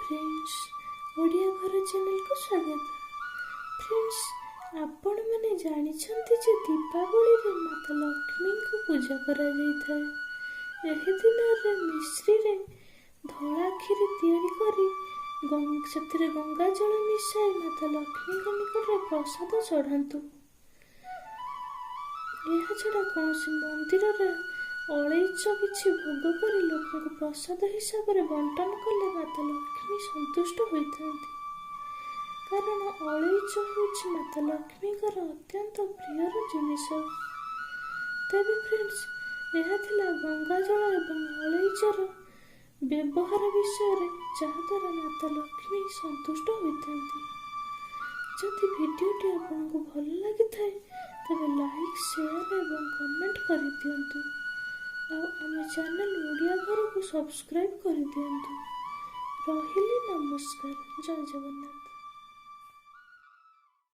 Friends, Odia ଘର ଚ୍ୟାନେଲକୁ ସ୍ୱାଗତ। ଫ୍ରେଣ୍ଡସ୍, ଆପଣମାନେ ଜାଣିଛନ୍ତି ଯେ ଦୀପାବଳିରେ ମାତା ଲକ୍ଷ୍ମୀଙ୍କୁ ପୂଜା କରାଯାଇଥାଏ। ଏହି ଦିନରେ ମିଶ୍ରିରେ ଧଳା କ୍ଷୀରି ତିଆରି କରି ସେଥିରେ ଗଙ୍ଗା ଜଳ ମିଶାଇ ମାତା ଲକ୍ଷ୍ମୀଙ୍କ ନିକଟରେ ପ୍ରସାଦ ଚଢ଼ାନ୍ତୁ। ଏହାଛଡ଼ା କୌଣସି ମନ୍ଦିରରେ ଅଳେଇଚ କିଛି ଭୋଗ କରି ଲୋକଙ୍କୁ ପ୍ରସାଦ ହିସାବରେ ବଣ୍ଟନ କଲେ ମାତା ଲକ୍ଷ୍ମୀ ସନ୍ତୁଷ୍ଟ ହୋଇଥାନ୍ତି, କାରଣ ଅଳେଇଚ ହେଉଛି ମାତା ଲକ୍ଷ୍ମୀଙ୍କର ଅତ୍ୟନ୍ତ ପ୍ରିୟର ଜିନିଷ। ତେବେ ଫ୍ରେଣ୍ଡସ୍, ଏହା ଥିଲା ଗଙ୍ଗା ଜଳ ଏବଂ ଅଳେଇଚର ବ୍ୟବହାର ବିଷୟରେ, ଯାହାଦ୍ୱାରା ମାତା ଲକ୍ଷ୍ମୀ ସନ୍ତୁଷ୍ଟ ହୋଇଥାନ୍ତି। ଯଦି ଭିଡ଼ିଓଟି ଆପଣଙ୍କୁ ଭଲ ଲାଗିଥାଏ, ତେବେ ଲାଇକ୍, ସେୟାର ଏବଂ କମେଣ୍ଟ କରିଦିଅନ୍ତୁ ଆଉ ଆମ ଚ୍ୟାନେଲ ଓଡ଼ିଆ ଘରକୁ ସବସ୍କ୍ରାଇବ୍ କରିଦିଅନ୍ତୁ। ରହିଲି, ନମସ୍କାର, ଜୟ ଜଗନ୍ନାଥ।